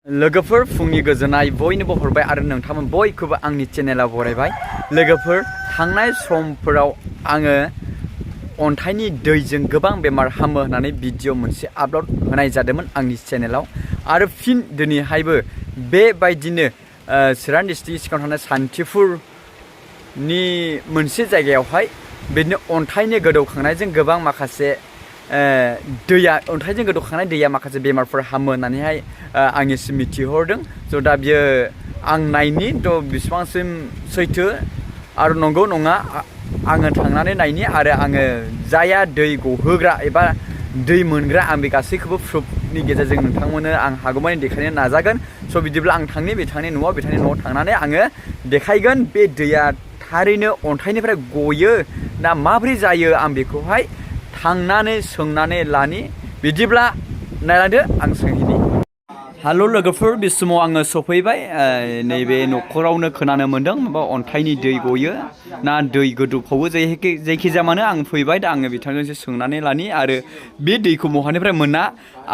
लोगोफोर फुंनि गोजोननाय बयनोबो हरबाय आरो नोंथांमोन बयखौबो आंनि चेनेलाव बरायबाय। लोगोफोर थांनाय समफोराव आङो अन्थाइनि दैजों गोबां बेमार हामो होननानै भिडिअ मोनसे आपल'ड होनाय जादोंमोन आंनि चेनेलाव आरो फिन दिनैहायबो बेबायदिनो चिरां डिस्ट्रिक्टनि सिङाव थानाय सान्तिपुरनि मोनसे जायगायावहाय बिदिनो अन्थाइनि गोदौखांनायजों गोबां माखासे दैया अन्थाइजों गोदौखांनाय दैया माखासे बेमारफोर हामो होननानैहाय आंनिसिम मिथिहरदों। स' दा बियो आं नायनि थ' बेसेबांसिम सैथो आरो नंगौ नङा आङो थांनानै नायनि आरो आङो जाया दै गहोग्रा एबा दै मोनग्रा आं बे गासैखौबो प्रुफनि गेजेरजों नोंथांमोननो आं हागौमानि देखायनो नाजागोन। स' बिदिब्ला आं थांनि बिथांनि न'आव थांनानै आङो देखायगोन बे दैया थारैनो अन्थाइनिफ्राय गयो ना माबोरै जायो आं बेखौहाय थांनानै सोंनानै लानि। बिदिब्ला नायलांदो आं सोंहैनि। हेल' लोगोफोर, बे समाव आङो सफैबाय। नैबे न'खरावनो खोनानो मोन्दों माबा अन्थाइनि दै गयो ना दै गोदौफावो जायखिजाया मानो आं फैबाय। दा आङो बिथांजोंसो सोंनानै लानि आरो बे दैखौ बहानिफ्राय मोना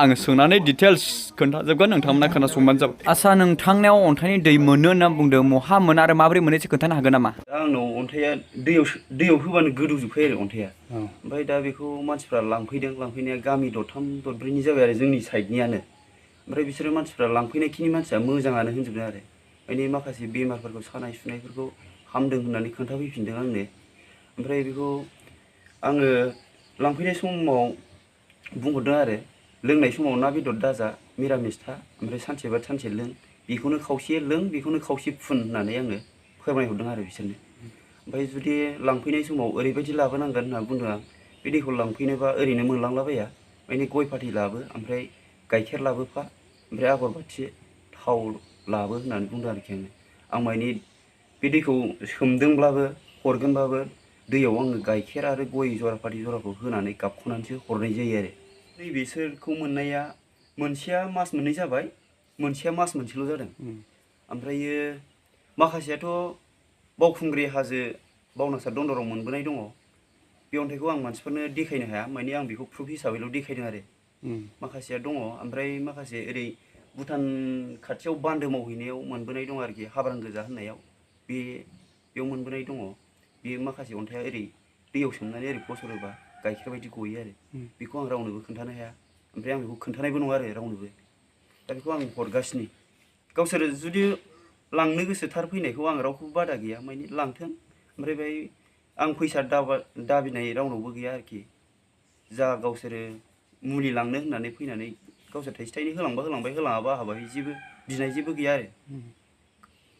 आङो सोंनानै डिटेल्स खोन्थाजोबगोन, नोंथांमोना खोनासंबानो जाबाय। आदसा, नोंथांनियाव अन्थाइनि दै मोनो होनना बुंदों, महा मोनो आरो माबोरै मोनो एसे खोन्थानो हागोन नामा? आंनाव अन्थाइया दैयाव होबानो गोदौजोबखायो आरो अन्थाइया। ओमफ्राय दा बेखौ मानसिफ्रा लांफैनाया गामि दरथाम दरब्रैनि जाबाय आरो जोंनि साइडनियानो। ओमफ्राय बिसोरो मानसिफ्रा लांफैनायखिनि मानसिया मोजाङानो होनजोबदों आरो माने माखासे बेमारफोरखौ सानाय सुनायफोरखौ हामदों होननानै खोन्थाफैफिनदों आंनो। ओमफ्राय बेखौ आङो लांफैनाय समाव बुंहरदों आरो लोंनाय समाव ना बेदर दाजा, मिरामिस था, ओमफ्राय सानसेबा सानसे लों, बेखौनो खावसे लों बेखौनो खावसे फुन होननानै आङो फोरमायहरदों आरो बिसोरनो। ओमफ्राय जुदि लांफैनाय समाव ओरैबायदि लाबोनांगोन होनना बुंदों आं, बे दैखौ लांफैनोबा ओरैनो मोनलांलाबाया, माने गय फाथै लाबो, ओमफ्राय गाइखेर लाबोफा, ओमफ्राय आगरबाथि थाव लाबो होननानै बुंदों आरोखि आङो। आं माने बे दैखौ सोमदोंब्लाबो हरगोनबाबो दैयाव आङो गाइखेर आरो गय जरा फाथै जराखौ होनानै गाबख'नानैसो हरनाय जायो आरो। नैबेसोरखौ मोननाया मोनसेया मास मोननै जाबाय, मोनसेया मास मोनसेल' जादों। ओमफ्रायो माखासेयाथ' बावखुंग्रि हाजो बावनासा दन्दराव मोनबोनाय दङ। बे अन्थाइखौ आं मानसिफोरनो देखायनो हाया, माने आं बेखौ प्रुफ हिसाबैल' देखायदों आरो। माखासेया दङ, ओमफ्राय माखासे ओरै भुटान खाथियाव बान्दो मावहैनायाव मोनबोनाय दं आरोखि, हाब्रां गोजा होननायाव बेयाव मोनबोनाय दङ। बे माखासे अन्थाइया ओरै दैयाव सोमनानै ओरै फसर होबा गाइखेर बायदि गयो आरो। बेखौ आं रावनोबो खोन्थानो हाया, ओमफ्राय आं बेखौ खोन्थानायबो नङा आरो रावनोबो। दा बेखौ आं हरगासिनो। गावसोरो जुदि लांनो गोसोथार फैनायखौ आं रावखौबो बादा गैया, माने लांथों। ओमफ्राय बेहाय आं फैसा दाबिनाय रावनावबो गैया आरोखि। जा गावसोरो मुलि लांनो होननानै फैनानै गावसोर थाइसे थाइनै होलांबा होलांबाय, होलाङाबा आंहा बाहाय जेबो बिनाय जेबो गैया आरो।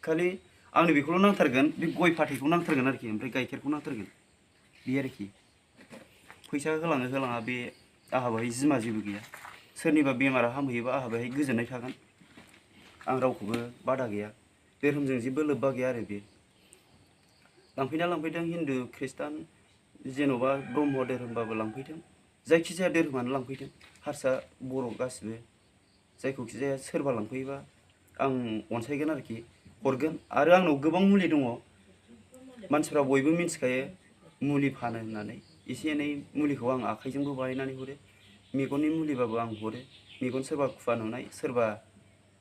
खालि आंनो बेखौल' नांथारगोन, बे गय फाथैखौ नांथारगोन आरोखि, ओमफ्राय गाइखेरखौ नांथारगोन, बे आरोखि। फैसा होलाङो होलाङा बे आंहा बाहाय जिमा जेबो गैया। सोरनिबा बेमारा हामहैयोबा आंहा बेहाय गोजोननाय थागोन, आं रावखौबो बादा गैया। धोरोमजों जेबो लोब्बा गैया आरो बे। लांफैदों हिन्दु खृष्टान जेन'बा ब्रह्म धोरोमबाबो लांफैथों, जायखिजाया धोरोमानो लांफैथों, हारसा बर' गासिबो जायखौखि जाया सोरबा लांफैयोबा आं अनसायगोन आरोखि, हरगोन। आरो आंनाव गोबां मुलि दङ, मानसिफ्रा बयबो मिथिखायो मुलि फानो होननानै। एसे एनै मुलिखौ आं आखाइजोंबो बानायनानै हरो, मेगननि मुलिबाबो आं हरो। मेगन सोरबा खुवा नुनाय, सोरबा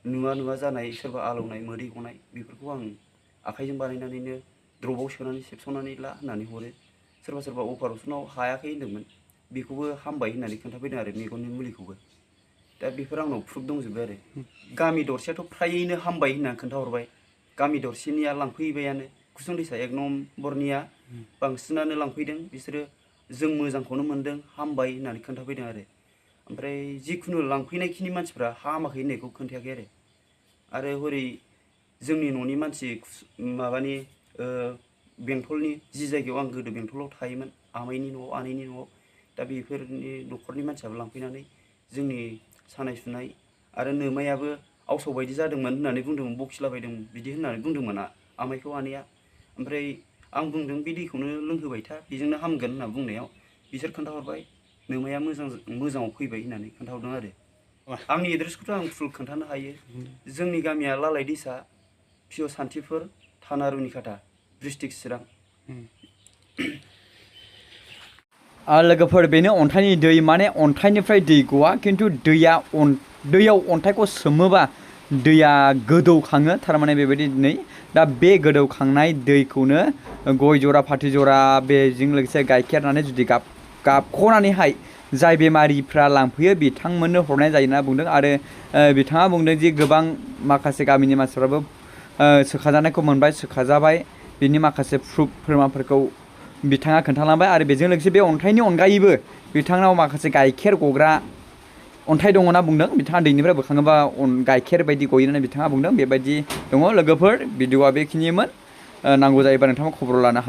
नुवा जानाय, सोरबा आलौनाय, मोदै गनाय, बेफोरखौ आं आखाइजों बानायनानैनो द्रपआव सोनानै सेबसननानै ला होननानै हरो। सोरबा अपारेसनाव हायाखै होन्दोंमोन, बेखौबो हामबाय होननानै खोन्थाफैदों आरो मेगननि मुलिखौबो। दा बेफोर आंनाव प्रुफ दंजोबो आरो। गामि दरसेयाथ' फ्रायैनो हामबाय होननानै खोन्थाहरबाय, गामि दरसेनिया लांफैबायानो। कुसुं दैसा 1 नम्बरनिया बांसिनानो लांफैदों, बिसोरो जों मोजांखौनो मोन्दों, हामबाय होननानै खोन्थाफैदों आरो। ओमफ्राय जिखुनु लांफैनायखिनि मानसिफ्रा हामाखै होननायखौ खोन्थायाखै आरो हरै जोंनि न'नि मानसि माबानि बेंटलनि, जि जायगायाव आं गोदो बेंटलाव थायोमोन, आमाइनि न'आव, आनैनि न'आव, दा बेफोरनि न'खरनि मानसियाबो लांफैनानै जोंनि सानाय सुनाय आरो नोमायाबो आवसाव बायदि जादोंमोन होननानै बुंदोंमोन, बखिलाबायदों बिदि होननानै बुंदोंमोन आमाइखौ आनैया। ओमफ्राय आं बुंदों बे दैखौनो लोंहोबाय था, बेजोंनो हामगोन होनना बुंनायाव बिसोर खोन्थाहरबाय नोमाया मोजाङाव फैबाय होननानै खोन्थाहरदों आरो। आंनि एड्रेसखौथ' आं फुल खोन्थानो हायो। जोंनि गामिया lalai दैसा, पिअ सान्तिपुर, थाना रुनिखाता, डिस्ट्रिक्ट चिरां। लोगोफोर, बेनो अन्थाइनि दै, माने अन्थाइनिफ्राय दै गवा, खिन्थु दैयाव अन्थाइखौ सोमोबा दैया गोदौखाङो थारमाने बेबायदि नै दा बे गोदौखांनाय दैखौनो गय जरा फाथै जरा बेजों लोगोसे गाइखेर होनानै जुदि गाबख'नानैहाय जाय बेमारिफ्रा लांफैयो बिथांमोननो हरनाय जायो होनना बुंदों आरो बिथाङा बुंदों जे गोबां माखासे गामिनि मानसिफ्राबो सोखाजानायखौ मोनबाय सोखाजाबाय बिनि माखासे प्रुफ फोरमानफोरखौ बिथाङा खोन्थालांबाय आरो बेजों लोगोसे बे अन्थाइनि अनगायैबो बिथांनाव माखासे गाइखेर गग्रा अन्थाइ दङ होनना बुंदों बिथाङा दैनिफ्राय बोखाङोबा गाइखेर बायदि गयो होननानै बिथाङा बुंदों बेबायदि दङ लोगोफोर भिडिअआ बेखिनिमोन नांगौ जायोबा नोंथाङा खबर लानो हागोन